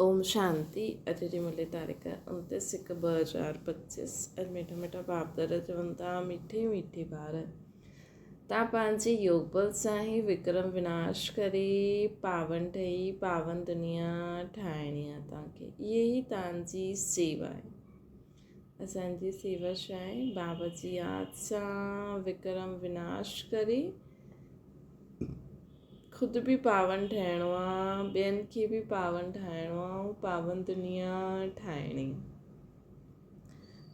اوم شانتي اڄ جي ملي تاريخ 29 هڪ 2025 اڄ مٺا مٺا باپ دادا چون ٿا مٺي مٺي ٻار تان پنهنجي يوگ بل سان هي وڪرم وناش ڪري پاون ٺهي پاون دنيا ٺاهڻي آ تان کي اهي ئي تان جي سيوا آهي اسان جي سيوا ڇا آهي بابا جي ياد سان وڪرم وناش ڪري خود به پاون ٺهڻو آ، ٻين کي به پاون ٺاهڻو آ ۽ پاون دنيا ٺاهڻي.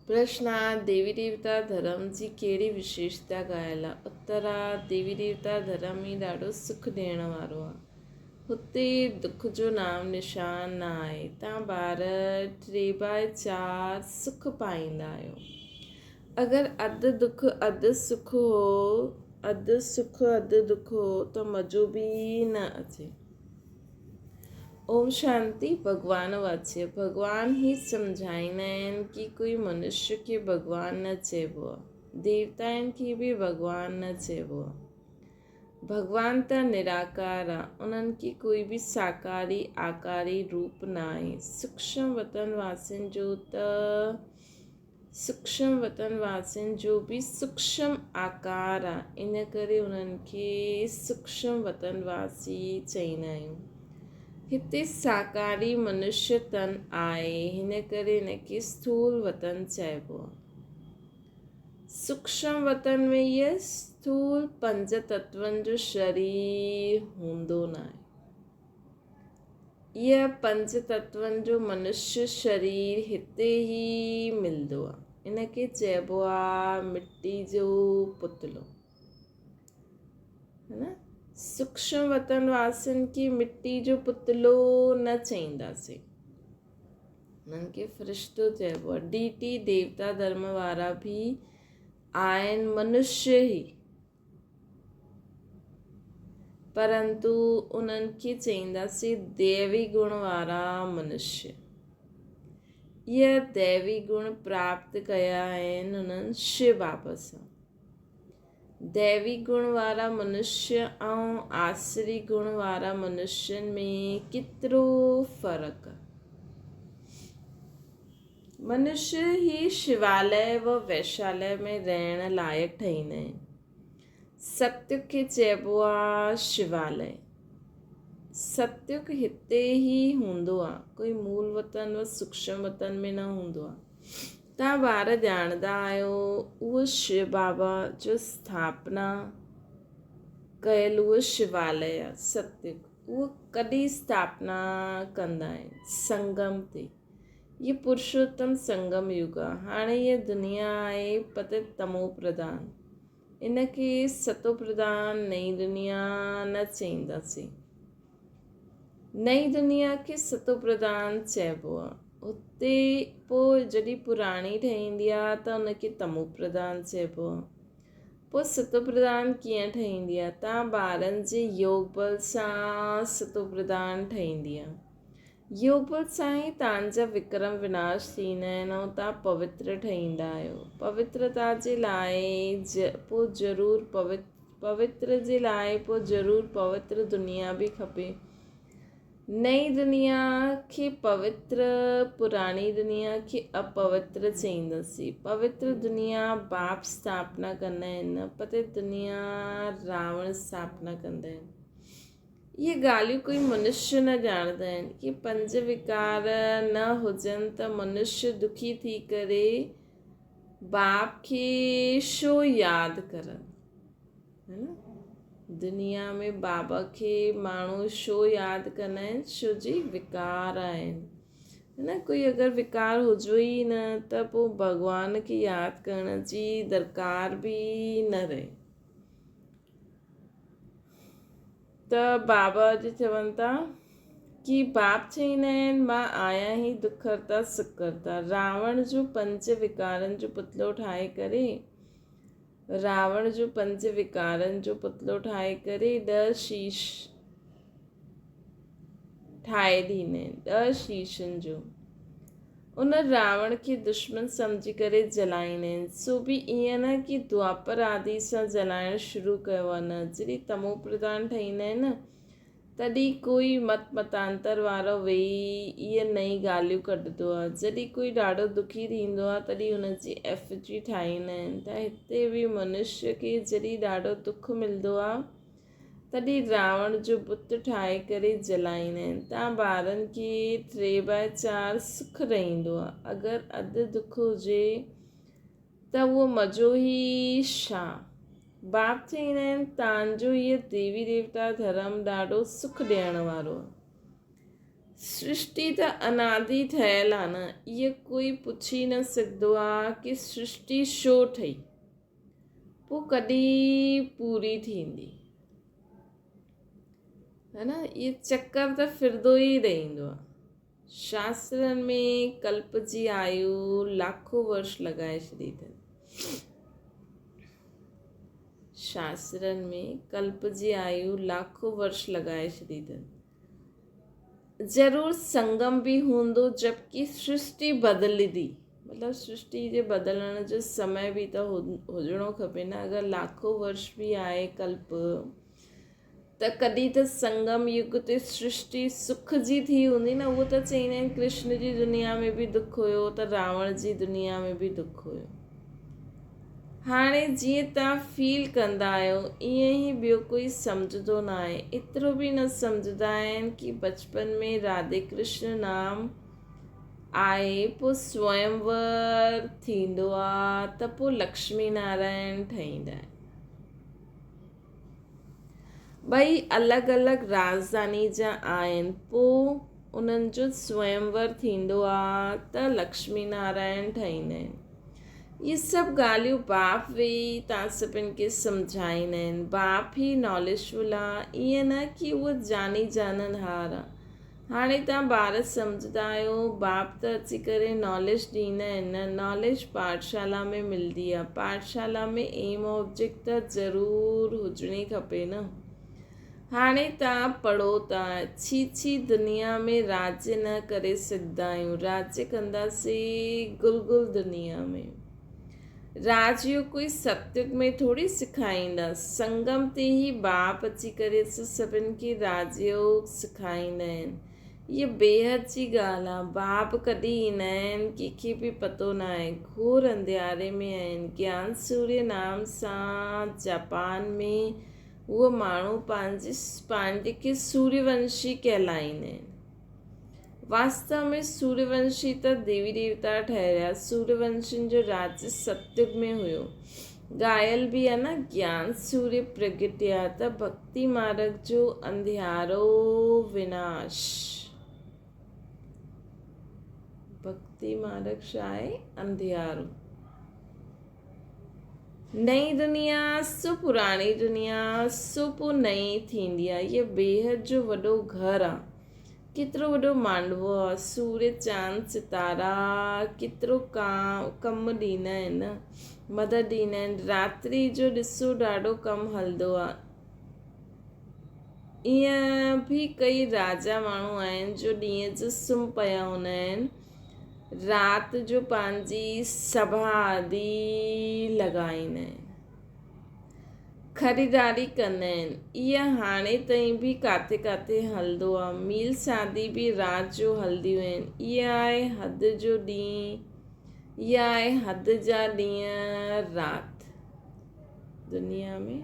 پرشن آ، ديوي ديوتا ڌرم جي ڪهڙي وشيشتا ڳايل آ؟ اتر آ، ديوي ديوتا ڌرم ئي ڏاڍو سک ڏيڻ وارو آ. هتي دک جو نام نشان نه آهي. تان ٻار ٽي باء چار سک پائيندا آهيو. اگر اڌ دک اڌ سک هو، اڌ سک اڌ دک هو ته مزو به نه اچي. اوم شانتي ڀڳوان واچيه ڀڳوان هي سمجهائيندا آهن ڪي ڪوئي منشيه کي ڀڳوان نه چئبو آهي، ديوتائن کي به ڀڳوان نه چئبو آهي. ڀڳوان ته نراڪار آهي، انهن کي ڪوئي به ساڪاري آڪاري روپ نه آهي. سوڪشم وطن واسين جو ته سوڪشم وطن واسين جو به سوڪشم آڪار آ، ان ڪري انهن کي سوڪشم وطن واسي چئيندا آهيون. هتي ساڪاري منشيه تن آهي، هن ڪري ان کي اسٿول وطن چئبو آ. سوڪشم وطن ۾ اهي اسٿول پنج تتون جو شرير هوندو ناهي. اها پنج تتون جو منشيه شرير هتي ئي ملندو آ. ان کي چئبو آ مٽي جو پتلو. ها نه؟ سوڪشم وطن واسين کي مٽي جو پتلو نه چئينداسين. انهن کي فرشتو چئبو آ. ڊي ٽي ديوتا ڌرم وارا به آهن منشيه ئي. پرنتو انهن کي چئينداسين ديوي گڻ وارا منشيه. اهي ديوي گڻ پراپت ڪيا آهن انهن شو بابا سان. ديوي گڻ وارا منشيه ۽ آسري گڻ وارا منشين ۾ ڪيترو فرق آهي. منشيه ئي شواليه و ويشاليه ۾ رهڻ لائق ٺهيندا آهن. ستيگ کي چئبو آ شواليه. ستيگ هتي ئي هوندو آ، ڪوئي مول وطن و سوڪشم وطن ۾ نه هوندو آ. توهان ٻار ڄاڻندا آهيو اهو شو بابا جو اسٿاپنا ڪيل اهو شواليه آ ستيگ. اهو ڪڏهن اسٿاپنا ڪندا آهن؟ سنگم تي. هي پرشوتم سنگم يگ آ. هاڻي هيء دنيا آهي پتت تمو پرڌان. ان کي ستو پرڌان نئين دنيا نه چئينداسين. نئين دنيا کي ستو پرڌان چئبو آ. اتي پوء جڏهن پراڻي ٺهيندي آ ته ان کي تمو پرڌان چئبو آ. پوء ستو پرڌان ڪيئن ٺهيندي آ؟ تان ٻارن جي يوگ بل سان ستو پرڌان ٺهيندي آ. يوگ سان ئي تان جا وڪرم وناش ٿيندا آهن ۽ تان پوتر ٺهيندا آهيو. پوترتا جي لاء پوء ضرور پوتر جي لاء پوء ضرور پوتر دنيا به کپي. نئين دنيا کي پوتر، پراڻي دنيا کي اپوتر چئينداسين. پوتر دنيا باپ اسٿاپنا ڪندا آهن، پتيت دنيا راوڻ اسٿاپنا ڪندا آهن. اهي ڳالهيون ڪوئي منشيه نه ڄاڻندا آهن. اهي پنج وڪار نه هجن ته منشيه دکي ٿي ڪري باپ کي ڇو ياد ڪرن؟ ها نه؟ دنيا ۾ بابا کي ماڻهو ڇو ياد ڪندا آهن؟ ڇو جي وڪار آهن. ها نه؟ ڪوئي اگر وڪار هجو ئي نه ته پوء ڀڳوان کي ياد ڪرڻ جي درڪار به نه رهي. ته بابا اڄ چون ٿا ڪي باپ چئيندا آهن مان آهيان هي دک هرتا سک ڪرتا راوڻ جو پنج وڪارن جو پتلو ٺاهي ڪري راوڻ جو پنج وڪارن جو پتلو ٺاهي ڪري ڏهه شيش ٺاهي ڏيندا آهن ڏهه شيشن جو ان راوڻ کي دشمن سمجهي ڪري جلائيندا آهن، سو به ائين نه ڪي دوآپر آدي سان جلائڻ شروع ڪيو آهي نه، جڏهن تمو پرڌان ٺهيندا آهن نه، تڏهن ڪوئي مت متانتر وارو ويهي اهي نئين ڳالهيون ڪڍندو آهي. جڏهن ڪوئي ڏاڍو دکي ٿيندو آهي تڏهن ان جي ايفجي ٺاهيندا آهن ته هتي به منشيه کي جڏهن ڏاڍو دک ملندو آهي تڏهن راوڻ جو بت ٺاهي ڪري جلائيندا آهن. تان ٻارن کي ٽي باء چار سک رهندو آهي. اگر اڌ دک هجي ته اهو مزو ئي ڇا؟ باپ چئيندا آهن، تان جو هيء ديوي ديوتا ڌرم ڏاڍو سک ڏيڻ وارو آهي. سرشٽي ته انادي ٺهيل آهي نه، اهو ڪوئي پڇي نه سگهندو آهي ڪي سرشٽي ڇو ٺهي؟ پوء ڪڏهن پوري ٿيندي؟ ها نه، اهو چڪر ته ڦرندو ئي رهندو آهي. شاسترن ۾ ڪلپ جي آيو لاکو ورش لڳائي ڇڏي اٿن. شاسترن ۾ ڪلپ جي آيو لاکو ورش لڳائي ڇڏي اٿن. ضرور سنگم به هوندو جبڪه سرشٽي بدلندي. مطلب سرشٽي جي بدلڻ جو سمي به ته هجڻو کپي نه. اگر لاکو ورش به آهي ڪلپ ته ڪڏهن ته سنگم يگ تي سرشٽي سک جي ٿي هوندي نه. اهو ته چئيندا آهن ڪرشن جي دنيا ۾ به دک هيو ته راوڻ جي دنيا ۾ به دک هيو. هاڻي جيئن توهان فيل ڪندا آهيو ائين ئي ٻيو ڪوئي سمجهندو نه آهي. ايترو به نه سمجهندا آهن ڪي بچپن ۾ راڌي ڪرشن نام آهي پوء سويمور ٿيندو آ ته پوء لڪشمي نارائڻ ٺهيندا آهن. ٻئي الڳ الڳ راڄڌاني جا آهن. پوء انهن جو سويمور ٿيندو آ ته لڪشمي نارائڻ ٺهيندا آهن. اهي سڀ ڳالهيون باپ ويهي توهان سڀن کي سمجهائيندا آهن. باپ ئي ناليجفل آ، ائين نه ڪي اهو جاني جانن هار آ. هاڻي توهان ٻار سمجهندا آهيو، باپ ته اچي ڪري ناليج ڏيندا آهن نه، ناليج پاٺشالا ۾ ملدي آهي، پاٺشالا ۾ ايم آبجيڪٽ ته ضرور هجڻي کپي نه. هاڻي توهان پڙهو ٿا، ڇي ڇي دنيا ۾ راڄ نه ڪري سگهندا آهيون، راڄ ڪنداسين گل گل دنيا ۾. راڄ اهو ڪوئي ستيگ ۾ ٿوري سکائيندا. سنگم تي ئي باپ اچي ڪري اسان سڀن کي راڄ يوگ سکائيندا آهن. هيء بيحد جي ڳالهه آهي. باپ ڪڏهن ايندا آهن، ڪنهن کي به پتو ناهي. گهور انڌياري ۾ آهن. گيان سوريه نام سان جاپان ۾ اهي ماڻهو پنهنجي کي سوريه ونشي ڪهلائيندا آهن. واستو ۾ سوريونشي ته ديوي ديوتا ٺهريا. سوريونشين جو راڄ ستيگ ۾ هيو. ڳايل به آهي نه گيان سوريه پرگٽيا ته ڀڳتي مارگ جو انڌيارو وناش. ڀڳتي مارگ ڇا آهي؟ انڌيارو. نئين دنيا سو پراڻي دنيا سو پوء نئين ٿيندي آهي. هيء بيحد جو وڏو گهر آهي. ڪيترو وڏو مانڊوو آ، سورج، چاند، ستارا ڪيترو ڪم ڏيندا آهن، مدد ڏيندا آهن. راتري جو ڏسو ڏاڍو ڪم هلندو آ. ائين به ڪئي راجا ماڻهو آهن جو ڏينهن جو سمهه پيا هوندا آهن، رات جو پنهنجي سڀا آدي لڳائيندا آهن. خريداري ڪندا آهن. اها هاڻي تائين به ڪاٿي ڪاٿي هلندو آهي. ميل شادي به رات جو هلنديون آهن. اها آهي حد جو ڏينهن، اها آهي حد جا ڏينهن رات. دنيا ۾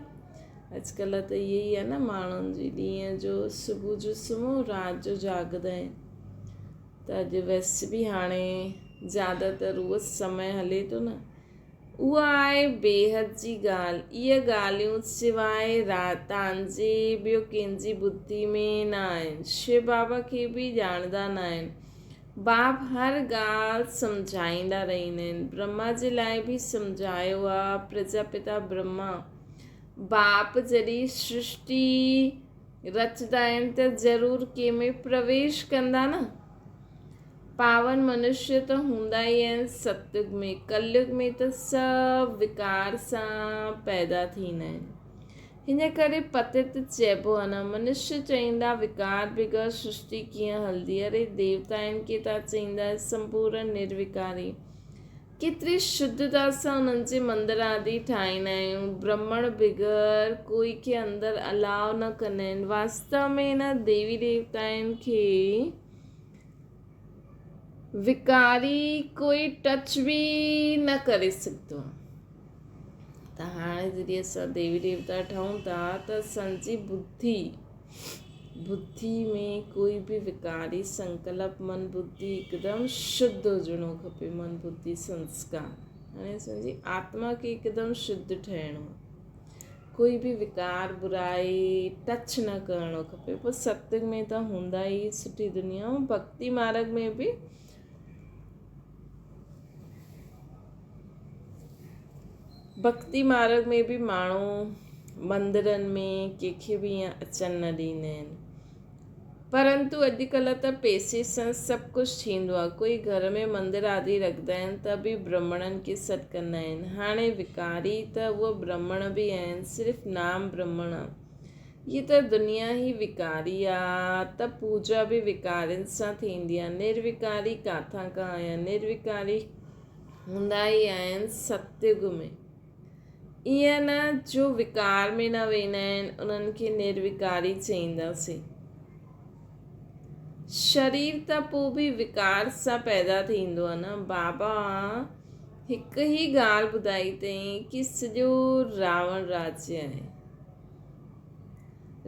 اڄڪلهه ته اهي ئي آهي نه ماڻهن جي ڏينهن جو صبح جو سمهو رات جو جاڳندا آهن. ته اڄ ويس به هاڻي زياده تر اهو سمي هلي ٿو نه. اها آهي بيحد جي ڳالهه. اهي ڳالهيون سواء تان جي ٻيو ڪنهن جي ٻڌي ۾ نه آهن. شو بابا کي به ڄاڻندا نه آهن. باپ هر ڳالهه سمجهائيندا رهندا آهن. برهما جي لاء به سمجهايو آهي. پرجاپتا برهما باپ جڏهن سرشٽي رچندا آهن ته ضرور ڪنهن ۾ پرويش ڪندا نه. پاون منشيه ته هوندا ئي آهن ستيگ ۾، ڪليگ ۾ ته سڀ وڪار سان پيدا ٿيندا آهن. هن ڪري پتت چئبو آهي نه. منشيه چئيندا وڪار بغير سرشٽي ڪيئن هلندي؟ اري ديوتائن کي ٿا چئيندا سمپورن نروڪاري. ڪيتري شڌتا سان انهن جي مندر آدي ٺاهيندا آهيون. برهمڻ بغير ڪوئي کي اندر الاء نه ڪندا آهن. واستو ۾ هن ديوي ديوتائن کي وڪاري ڪوئي ٽچ به نه ڪري سگهندو آهي. ته هاڻي جڏهن اسان ديوي ديوتا ٺهون ٿا ته اسان جي ٻڌي ٻڌي ۾ ڪوئي به وڪاري سنڪلپ من ٻڌي هڪدم شڌ هجڻو کپي من ٻڌي سنسڪار هاڻي اسان جي آتما کي هڪدم شڌ ٺهڻو ڪوئي به وڪار برائي ٽچ نه ڪرڻو کپي پوء ستنگ ۾ ته هوندا ئي سٺي دنيا ڀڪتي مارگ ۾ به ڀڪتي مارگ ۾ به ماڻهو مندرن ۾ ڪنهن کي به ائين اچڻ نه ڏيندا آهن. پرنتو اڄڪلهه ته پئسي سان سڀ ڪجهه ٿيندو آهي. ڪوئي گهر ۾ مندر آدي رکندا آهن ته به برهمڻن کي سڏ ڪندا آهن. هاڻي وڪاري ته اهي برهمڻ به آهن، صرف نام برهمڻ آ. هيء ته دنيا ئي وڪاري آ ته پوڄا به وڪارين سان ٿيندي آ. نروڪاري ڪاٿان کان آيا؟ نروڪاري هوندا ئي آهن ستيگ ۾. ائين نه جو وڪار ۾ نه ويندا آهن، انهن کي نروڪاري چئينداسين. شرير ته پوء به وڪار سان پيدا ٿيندو آهي نه. بابا هڪ ئي ڳالهه ٻڌائي اٿئي ڪي سڄو راوڻ راجيه آهي.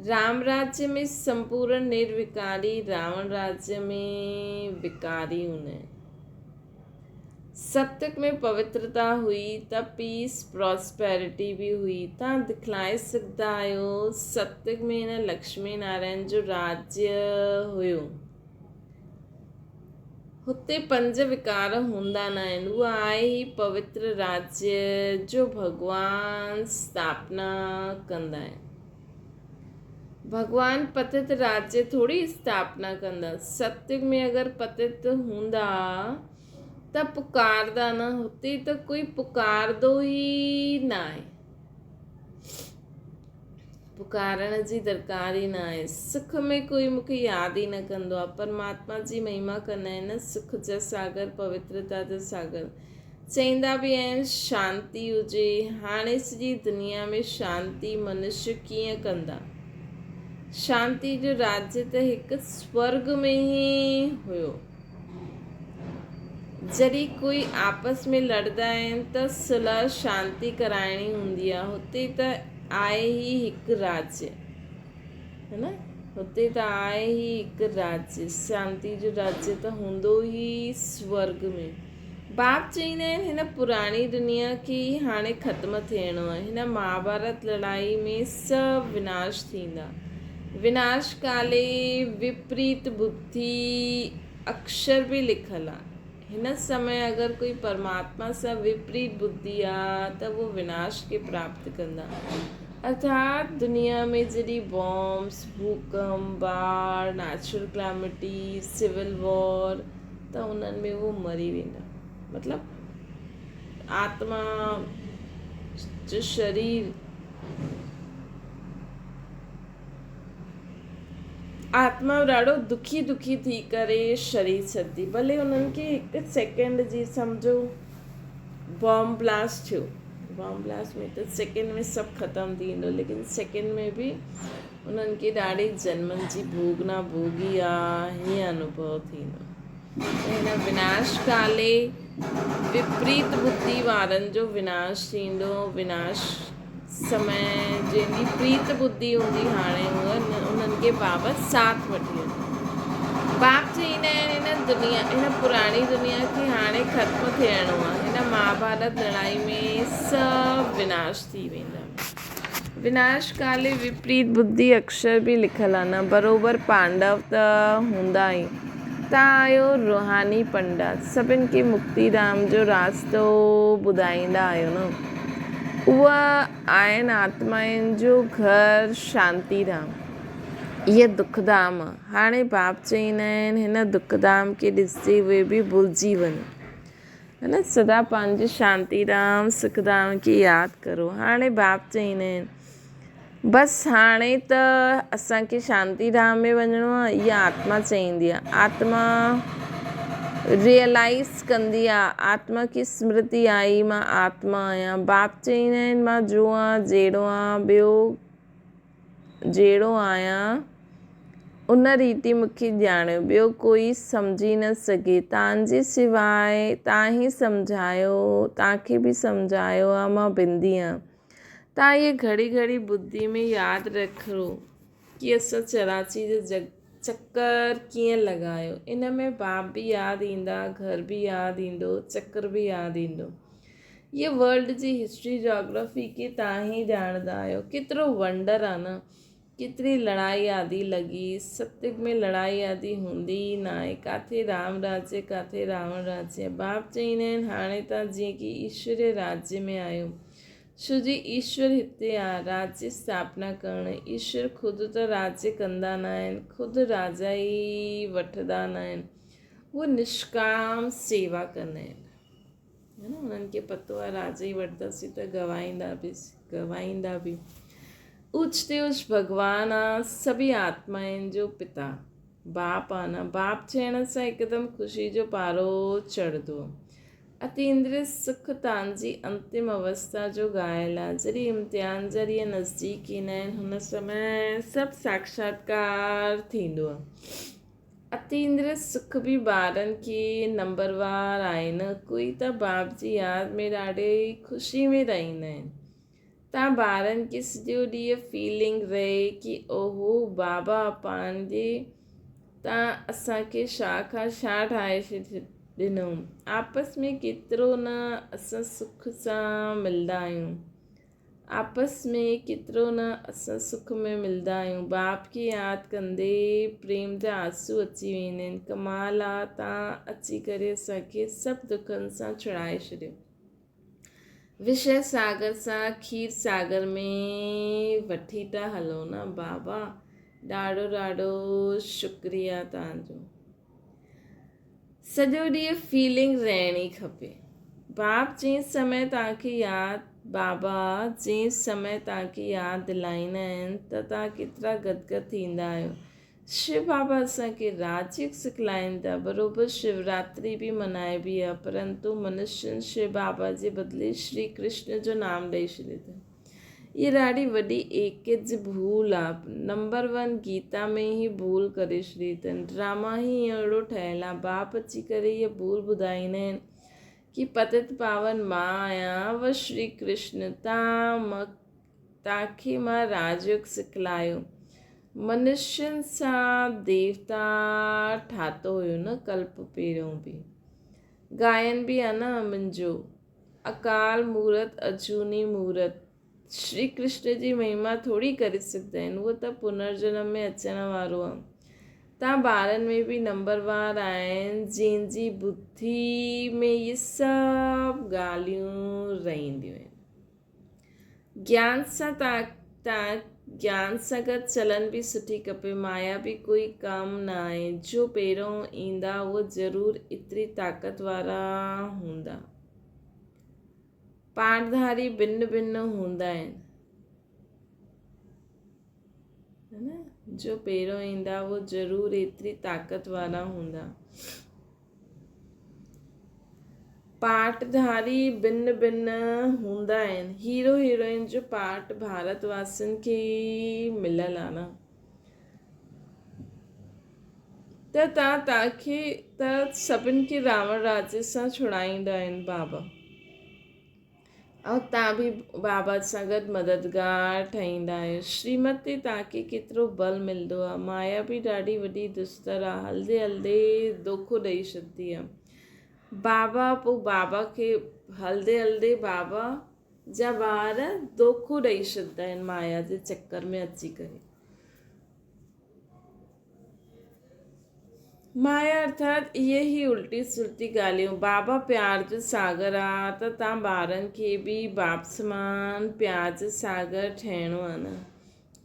رام راجيه ۾ سمپورن نروڪاري، راوڻ راجيه ۾ وڪاري هوندا آهن. ستيگ ۾ پوترتا هئي ته پيس پراسپيرٽي به هئي. توهان دکلائي سگهندا آهيو ستيگ ۾ هن لڪشمي نارائڻ جو راجيه هيو. هتي پنج وڪار هوندا نه آهن. اهو آهي ئي پوتر راجيه جو ڀڳوان اسٿاپنا ڪندا آهن. ڀڳوان پتت راجيه ٿوري اسٿاپنا ڪندا. ستيگ ۾ اگر پتت هوندا ته پڪاردا نه، هتي ته ڪوئي پڪاردو ئي ناهي. پڪارڻ جي درڪار ئي ناهي. سک ۾ ڪوئي مون کي ياد ئي نه ڪندو آهي. پرماتما جي مهما ڪندا آهن نه، سک جا ساگر، پوترتا جا ساگر. چئيندا به آهن شانتي هجي، هاڻي سڄي دنيا ۾ شانتي منشيه ڪيئن ڪندا؟ شانتي جو راجيه ته هڪ سورڳ ۾ ئي هيو. جڏهن ڪوئي آپس ۾ لڙندا آهن ته صلح شانتي ڪرائڻي هوندي آهي، هتي ته آهي ئي هڪ راجيه. هي نه؟ هتي ته آهي ئي هڪ راجيه، شانتي جو راجيه ته هوندو ئي سورڳ ۾. باب چئيندا آهن هن پراڻي دنيا کي ئي هاڻي ختم ٿيڻو آهي. هن مهاڀارت لڙائي ۾ سڀ وناش ٿيندا. وناش ڪالي وپريت ٻڌي اڪشر به لکيل آهي. هن سمي اگر ڪوئي پرماتما سان وپريت ٻڌي آ ته اهو وناش کي پراپت ڪندا. ارٿات دنيا ۾ جڏهن بامس، ڀوڪمپ، باڙ، نيچرل ڪلامٽي، سول وار ته انهن ۾ اهو مري ويندا. مطلب آتما جو شرير آتما ڏاڍو دکي دکي ٿي ڪري شرير ڇڏندي ڀلي انهن کي هڪ سيڪنڊ جي سمجهو بام بلاسٽ ٿيو بام بلاسٽ ۾ ته سيڪنڊ ۾ سڀ ختم ٿي ويندو ليڪن سيڪنڊ ۾ به انهن کي ڏاڍي جنمن جي ڀوڳنا ڀوڳي آ هيئن انوڀو ٿيندو ته هن وناش ڪالي وپريت ٻڌي وارن جو وناش ٿيندو وناش سمي جنهن جي پريت ٻڌي هوندي هاڻي هوء انهن کي بابت ساٿ وٺي وڃي. باب چئيندا آهن هن دنيا هن پراڻي دنيا کي هاڻي ختم ٿيڻو آهي. هن مهاڀارت لڙائي ۾ سڀ وناش ٿي ويندا. وناش ڪالي وپريت ٻڌي اڪشر به لکيل آهي نه بروبر پانڊو ته هوندا ئي. تان آهيو روحاني پنڊا سڀن کي مڪتي ڌام جو راستو ٻڌائيندا آهيو نه. اهي آهن آتمائن جو گهر شانتي ڌام. هيء دک ڌام آ. هاڻي باپ چئيندا آهن هن دک ڌام کي ڏسجي اهي به ڀلجي وڃو. هه نه سدا پنهنجي شانتي ڌام سک ڌام کي ياد ڪرو. هاڻي باپ چئيندا آهن بس هاڻي ته اسان کي شانتي ڌام ۾ وڃڻو آ. اها آتما چئيندي آ. آتما ريئلائيز ڪندي آ، آتما کي سمرتي آئي مان آتما آهيان. باپ چئيندا آهن مان جو آن، جهڙو آن، ٻيو جهڙو آهيان، ان ريتي مون کي ڄاڻيو، ٻيو ڪوئي سمجهي نه سگهي، تان جي سواء تان ئي سمجهايو، تان کي به سمجهايو آ، مان بندي آهيان. تان اهي گهڙي گهڙي ٻڌي ۾ ياد رکو ڪي اسان چراچي جو جڳ چڪر ڪيئن لڳايو. ان ۾ باپ به ياد ايندا، گهر به ياد ايندو، چڪر به ياد ايندو. هيء ورلڊ جي هسٽري جاگرافي کي توهان ئي ڄاڻندا آهيو. ڪيترو ونڊر آ نه. ڪيتري لڙائي آدي لڳي. ستيگ ۾ لڙائي آدي هوندي ئي ناهي. ڪاٿي رام راجيه ڪاٿي راوڻ راجيه. باپ چئيندا آهن هاڻي توهان جيئن ڪي ايشوريه راجيه ۾ آهيو. ڇو جي ايشور هتي آ راجيه اسٿاپنا ڪرڻ. ايشور خود ته راجيه ڪندا ناهن. خود راجا ئي وٺندا ناهن. هو نشڪام سيوا ڪندا آهن. هي نه انهن کي پتو آهي راجا ئي وٺنداسين ته گوائيندا به گوائيندا به. اوچ تي اوچ ڀڳوان آ سڀئي آتمائن جو پتا باپ آ نه باپ چئڻ سان هڪدم خوشي جو پارو چڙهندو. اتيندريه سک تان جي انتم اوستا جو ڳايل آ. جڏهن امتحان جا ڏينهن نزديڪ ايندا آهن هن سمي سڀ ساکشاتڪار ٿيندو آ. اتيندريه سک به ٻارن کي نمبروار آهي نه ڪوئي ته باپ جي ياد ۾ ڏاڍي خوشي ۾ رهندا آهن. تان ٻارن کي سڄو ڏينهن فيلنگ رهي ڪي اوهو بابا پنهنجي تان اسان کي شا کان شا ٺاهي ڏنو. آپس ۾ ڪيترو نه اسان سک سان ملدا آهيون. آپس ۾ ڪيترو نه اسان سک ۾ ملدا آهيون. باپ کي ياد ڪندي پريم جا آنسو اچي ويندا آهن. ڪمال آ تان اچي ڪري اسان کي سڀ دکن سان ڇڙائي ڇڏيو. وشيه ساگر سان کير ساگر ۾ وٺي ٿا هلو نه بابا ڏاڍو ڏاڍو شڪريه تان جو. سڄو ڏينهن فيلنگ رهڻي کپي. باپ جنهن سمي توهان کي ياد بابا جنهن سمي توهان کي ياد دلائيندا آهن ته توهان ڪيترا گدگد ٿيندا آهيو. شو بابا اسان کي راجيوگ سکلائين ٿا. بروبر شوراتري به منائبي آهي پرنتو منشين شو بابا جي بدلي شري ڪرشن جو نام ڏئي ڇڏيو اٿن. هيء ڏاڍي وڏي ايڪيت جي ڀول آ. نمبر ون گيتا ۾ هي ڀول ڪري ڇڏي اٿن. ڊراما ئي اهڙو ٺهيل آ. باپ اچي ڪري هيء ڀول ٻڌائيندا آهن ڪي پتت پاون مان آهيان و شري ڪرشن تان کي مان راجيوگ سکلايو. منشين سان ديوتا ٺاتو هيو نه ڪلپ پهريون به. گائن به آ نه منهنجو. اڪال مورت اجوني مورت شري ڪرشن جي مهما ٿوري ڪري سگهندا آهن اهو ته پنرجنم ۾ اچڻ وارو آهي. تان ٻارن ۾ به نمبر وار آهن جنهن جي ٻڌي ۾ اهي سڀ ڳالهيون رهنديون آهن. گيان سان تان گيان سان گڏ چلن به سٺي کپي مايا به ڪوئي ڪم نه آهي جو پهريون ايندا اهو ضرور ايتري طاقت وارا هوندا پاڙڌاري بن بن هوندا آهن جو پهريون ايندا اهو ضرور ايتري طاقت وارا هوندا. پارٽ ڌاري بن بن هوندا آهن. هيرو هيروئن جو پارٽ ڀارت واسين کي ئي مليل آ نه ته تان تاکي ته سڀن کي راوڻ راجي سان ڇڙائيندا آهن بابا. ۽ تان به بابا سان گڏ مددگار ٺهيندا آهيو. شريمت تي تان کي ڪيترو بل ملندو آهي. مايا به ڏاڍي وڏي دشتر آهي. هلندي هلندي دوکو ڏئي ڇڏندي آهي. بابا پوء بابا کي هلندي هلندي بابا جا ٻار دوکو ڏئي ڇڏندا آهن مايا جي چڪر ۾ اچي ڪري. مايا ارٿات اهي ئي الٽي سلٽي ڳالهيون. بابا پيار جو ساگر آ ته تان ٻارن کي به باپ سمان پيار جو ساگر ٺهڻو آ نه.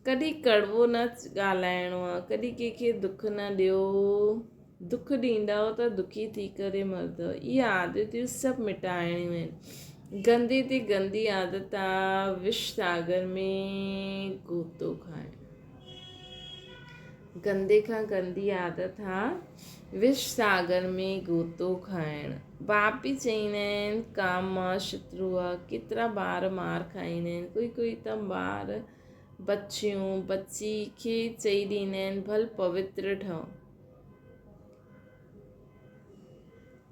ڪڏهن ڪڙوو نه ڳالهائڻو آ، ڪڏهن ڪنهن کي دک نه ڏيو، دک ڏيندؤ ته دکي ٿي ڪري مرندؤ. اهي عادتون سڀ مٽائڻيون آهن. گندي تي گندي عادت آ وش ساگر ۾ غوطو کائڻ. گندي کان گندي عادت آ وش ساگر ۾ غوطو کائڻ. باپ به چئيندا آهن ڪام مان شترو آ. ڪيترا ٻار مار کائيندا آهن. ڪوئي ڪوئي ته ٻار بچيون، بچي، کي چئي ڏيندا آهن ڀل پوتر ٺهو.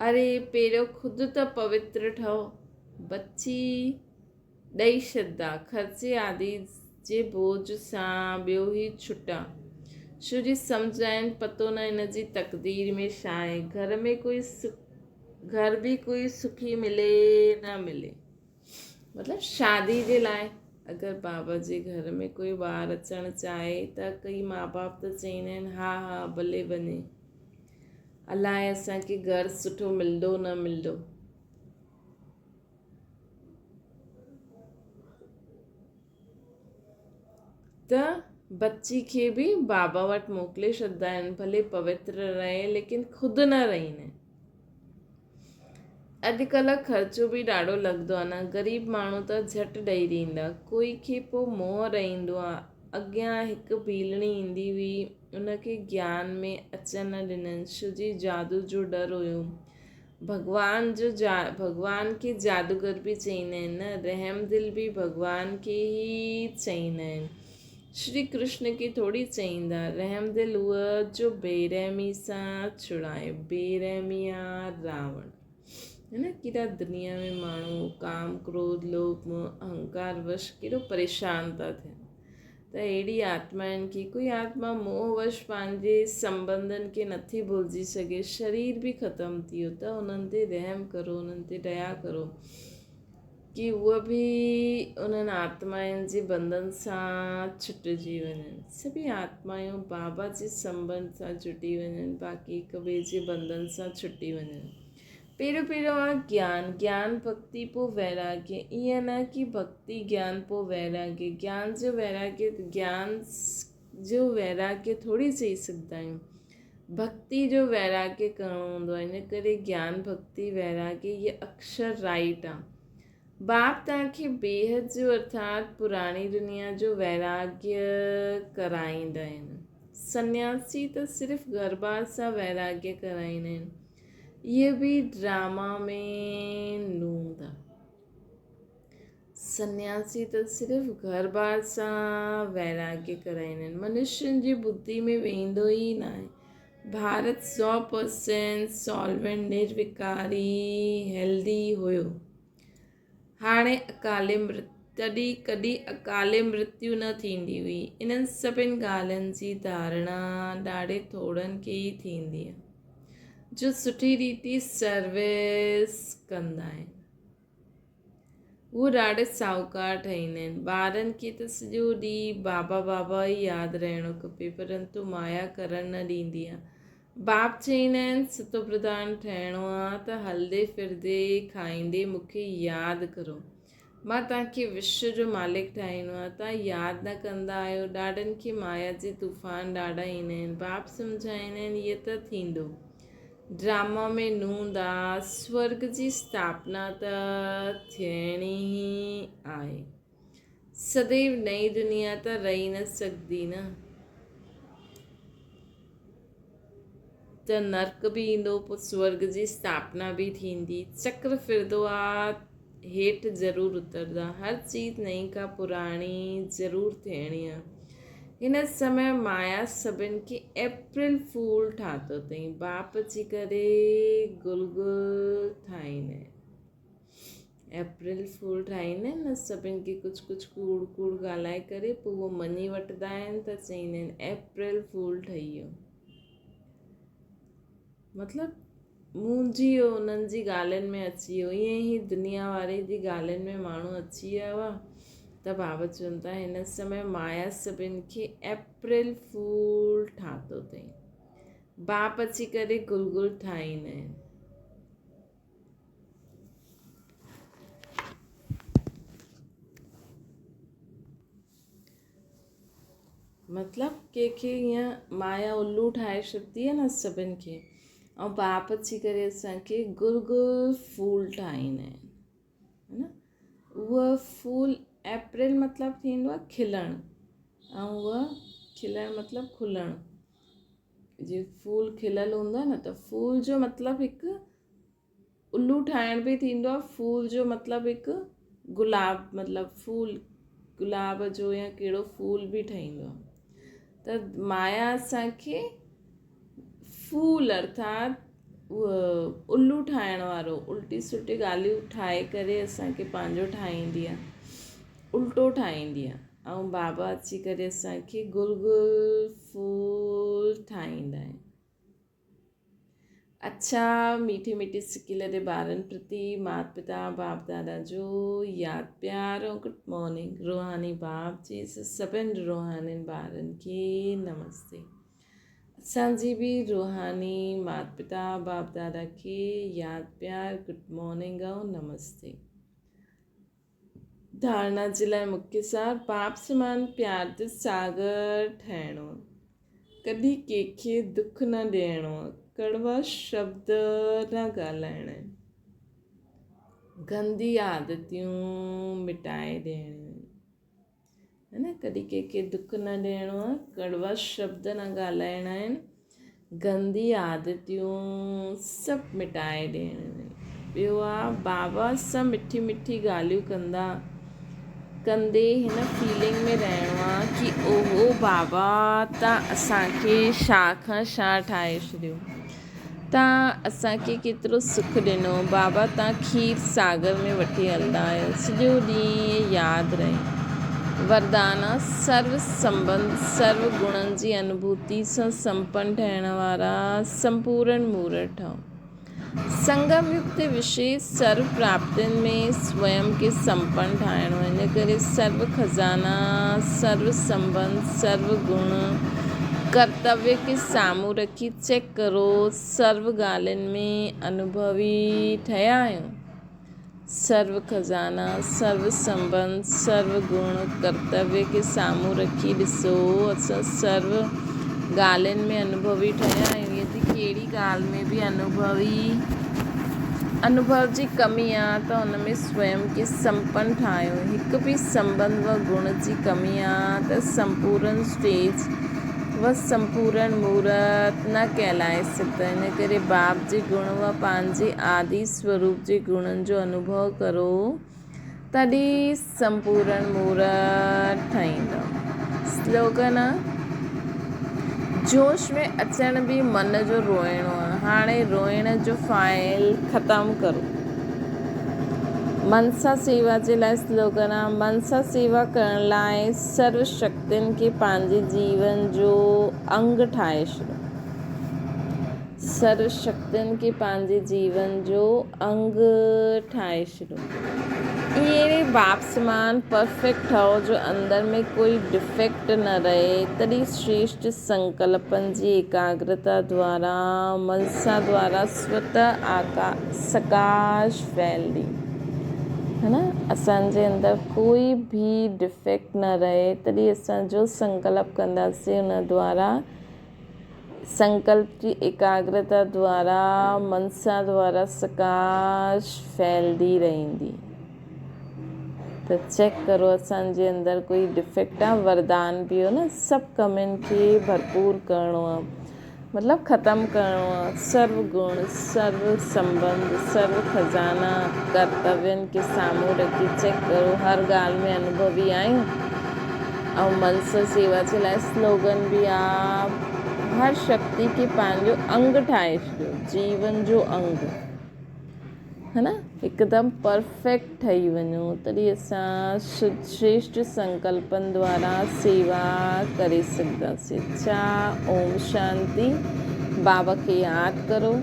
اري پهريون خود ته پوتر ٺهو. بچي ڏئي ڇڏدا. خرچي آدي جي بوجھ سان ٻيو هي ڇٽا. شو جي سمجهائين پتو نه هن جي تقدير ۾ ڇا آهي. گهر ۾ ڪوئي گهر به ڪوئي سکي ملي نه ملي. مطلب شادي جي لاء اگر بابا جي گهر ۾ ڪوئي ٻار اچڻ چاهي ته ڪئي ماء باپ ته چئيندا آهن ها ها ڀلي وڃي. الائي اسان کي گهر سٺو ملندو نه ملندو. ته بچي کي به بابا وٽ موڪلي ڇڏندا آهن ڀلي پوتر رهي ليڪن خود نه رهين. اڄڪلهه خرچو به ڏاڍو لڳندو آهي نه غريب ماڻهو ته جهٽ ڏئي ڏيندا ڪوئي کي پوء موهه رهندو آهي اڳيان هڪ ڀيلڻي ايندي هئي ان کي گيان ۾ اچڻ نه ڏنن شو جي جادو جو ڊر هيو ڀڳوان جو جا ڀڳوان کي جادوگر به چئيندا آهن نه رحم دل به ڀڳوان کي ئي چئيندا آهن شري ڪرشن کي ٿوري چئيندا رحم دل هو جو بيرحمي سان ڇڙائي بيرحمي آ راوڻ هي نه ڪيڏا دنيا ۾ ماڻهو ڪام ڪروڌ لوڀ موه اهنڪار وش ڪيڏو پريشان ٿا ٿين ته اهڙي آتمائن کي ڪوئي آتما موهه وش پنهنجي سنٻنڌن کي نٿي ڀلجي سگهي، شرير به ختم ٿي ويو ته انهن تي رحم ڪرو، انهن تي ديا ڪرو ڪي اهي به انهن آتمائن جي بنڌن سان ڇٽجي وڃن. سڀئي آتمايون بابا جي سنٻنڌ سان جڙي وڃن، باقي هڪ ٻئي جي بنڌن سان ڇٽي وڃن. پهريون پهريون آ گيان، گيان ڀڳتي پوء ويراڳيه، ائين نه ڪي ڀڳتي گيان پوء ويراڳيه، گيان جو ويراڳيه گيان جو ويراڳيه ٿوري چئي سگهندا آهيون، ڀڳتي جو ويراڳيه ڪرڻو هوندو آهي، ان ڪري گيان ڀڳتي ويراڳيه اهي اڪشر رائيٽ آ. باپ توهان کي بيحد جو ارٿات پراڻي دنيا جو ويراڳيه ڪرائيندا آهن. سنياسي ته صرف گهر بار سان ويراڳيه ڪرائيندا آهن. اهي به ڊراما ۾ نوندا. سنياسي ته صرف گهر بار سان ويراڳي ڪرائيندا آهن. منشين جي ٻڌي ۾ ويندو ئي ناهي. ڀارت 100% سالوينٽ نروڪاري هيلدي هيو. هاڻي اڪالي تڏهن ڪڏهن اڪالي مرتيو نه ٿيندي هئي. انهن سڀن ڳالهين جي ڌارڻا ڏاڍي ٿورن کي ئي ٿيندي آهي، جو سٺي ريتي سروس ڪندا آهن. هو ڏاڍا ساهوڪار ٺهيندا آهن. ٻارن کي ته سڄو ڏينهن بابا بابا ئي ياد رهڻو کپي، پرنتو مايا ڪرڻ نه ڏيندي آهي. باپ چئيندا آهن ستو پرڌان ٺهڻو آ ته هلندي ڦرندي کائيندي مون کي ياد ڪرو. مان توهان کي وشو جو مالڪ ٺاهڻو آ. توهان ياد نه ڪندا آهيو. ڏاڍن کي مايا جي طوفان ڏاڍا ايندا آهن. باپ سمجهائيندا آهن هيء ته ٿيندو. ڊراما ۾ نوند آ. سورڳ جي اسٿاپنا ته ٿيڻي ئي آهي. سديو نئين دنيا ته رهي نه سگهندي نه. ته نرڪ به ايندو پوء سورڳ جي اسٿاپنا به ٿيندي. چڪر ڦرندو آ هيٺ ضرور اترندا. هر چيز نئين کان پراڻي ضرور ٿيڻي آ. هن سمي مايا سڀن کي اپريل فول ٺاتو اٿئين. باپ جي ڪري گل گل ٺاهيندا آهن. اپريل فول ٺاهيندا آهن نه سڀن کي ڪجهه ڪجهه ڪوڙ ڪوڙ ڳالهائي ڪري پوء اهو مڃي وٺندا آهن ته چئيندا آهن اپريل فول ٺهي ويو مطلب منهنجي ويو انهن جي ڳالهين ۾ اچي ويو ائين ئي دنيا واري جي ڳالهين ۾ ماڻهو اچي ويا هئا ته بابا چون ٿا هن سمي مايا سڀن کي اپريل فول ٺاتو اٿئي باپ اچي ڪري گل گل ٺاهيندا آهن. مطلب ڪنهن کي ائين مايا الو ٺاهي ڇڏندي آهي نه سڀن کي ۽ باپ اچي ڪري اسان کي گل گل ڦول ٺاهيندا آهن ها نه اهو ڦول اپريل مطلب ٿيندو آهي کلڻ ۽ اهو کلڻ مطلب کلڻ. جيئن ڦول کليل هوندو آهي نه ته ڦول جو مطلب هڪ الو ٺاهڻ به ٿيندو آهي ڦول جو مطلب هڪ گلاب مطلب ڦول گلاب جو يا ڪهڙو ڦول به ٺهيندو آهي ته مايا اسان کي ڦول ارٿات الو ٺاهڻ وارو الٽي سلٽي ڳالهيون ٺاهي ڪري اسان کي پنهنجو ٺاهيندي آهي الٽو ٺاهيندي آهي ۽ بابا اچي ڪري اسان کي گل گل ڦول ٺاهيندا آهن. اڇا ميٺي ميٺي سڪيلڌي ٻارن پرتي مات پتا باپ دادا جو ياد پيار ۽ گڊ مارننگ روحاني باپ جي سڀن روحانين ٻارن کي نمستي اسان جي به روحاني مات پتا باپ دادا کي ياد پيار گڊ مارننگ ۽ نمستي ڌارڻا جي لاء مکيه سار باپ سمان پيار جو ساگر ٺهڻو ڪڏهن ڪنهن کي دک نه ڏيڻو، ڪڙوا شبد نه ڳالهائڻا آهن، گندي عادتيون مٽائي ڏيڻيون آهن، ها نه ڪڏهن ڪنهن کي دک نه ڏيڻو آهي، ڪڙوا شبد نه ڳالهائڻا آهن، گندي عادتيون سڀ مٽائي ڏيڻيون آهن. ٻيو آ بابا سان مٺي مٺي ڳالهيون ڪندا ڪندي هن فيلنگ ۾ رهڻو آ ڪي اوهو بابا تان اسان کي شا کان شا ٺاهي ڇڏيو تان اسان کي ڪيترو سک ڏنو بابا تان کير ساگر ۾ وٺي هلندا آهيو سڄو ڏينهن ياد رهي وردانا سرو سنبنڌ سرو گڻن جي انوڀوتي سان سمپن ٺهڻ وارا سمپورن مورت ٺهو. سنگم يگ تي وشيش سرو پراپتين ۾ سويم کي سمپن ٺاهڻو ان ڪري سرو خزانا، سرو سنبنڌ، سرو گڻ، ڪرتويه کي سامهون رکي چيڪ ڪرو سرو ڳالهين ۾ انوڀوي ٺهيا آهيون؟ سرو خزانا، سرو سنبنڌ، سرو گڻ، ڪرتويه کي سامهون رکي ڏسو، اسان سرو ڳالهين ۾ انوڀوي ٺهيا آهيون، يدي ڪهڙي ڳالهه ۾ به انوڀوي، انوڀو جي ڪمي آ ته ان ۾ سويم کي سمپن ٺاهيو، هڪ به سنبنڌ و گڻ جي ڪمي آ ته سمپورن اسٽيج و سمپورن مورت نه ڪهلائي سگهندا، ان ڪري باپ جي گڻ و پنهنجي آدي سوروپ جي گڻن جو انوڀو ڪرو، تڏهن سمپورڻ مورت ٺهيندؤ. سلوگن، جوش ۾ اچڻ به من جو روئڻو آ، هاڻي روئڻ جو فائل ختم ڪرو. منسا سيوا جي لاء سلوگن، منسا سيوا ڪرڻ لاء سرو شڪتين کي پنهنجي جيون جو انگ ٺاهي ڇڏيو. سرو شڪتين کي پنهنجي جيون جو انگ ٺاهي ڇڏيو. اهڙي باپ سمان پرفيڪٽ ٺهو جو اندر ۾ ڪوئي ڊفيڪٽ نه رهي، تڏهن شريشٽ سنڪلپن جي ايڪاگرتا دوارا منسا دوارا سوته سڪاش ڦهلدي. ها نه اسان جي اندر ڪوئي به ڊفيڪٽ نه رهي، تڏهن اسان جو سنڪلپ ڪنداسين ان دوارا سنڪلپ جي ايڪاگرتا دوارا منسا دوارا سڪاش ڦهلدي رهندي ته چيڪ ڪرو اسان جي اندر ڪوئي ڊفيڪٽ آ وردان به هو نه سڀ ڪمين کي ڀرپور ڪرڻو آ مطلب ختم ڪرڻو آ سرو گڻ سرو سنبنڌ سرو خزانا ڪرتوين کي سامهون رکي چيڪ ڪرو هر ڳالهه ۾ انوڀوي آهيون ۽ منس سيوا جي لاء سلوگن به آ هر شڪتي کي پنهنجو انگ ٺاهي ڇڏيو جيون جو انگ ها نه هڪدم پرفيڪٽ ٺهي وڃو تڏهن اسان شريشٽ سنڪلپن دوارا سيوا ڪري سگهنداسين اڇا اوم شانتي بابا کي ياد ڪرو.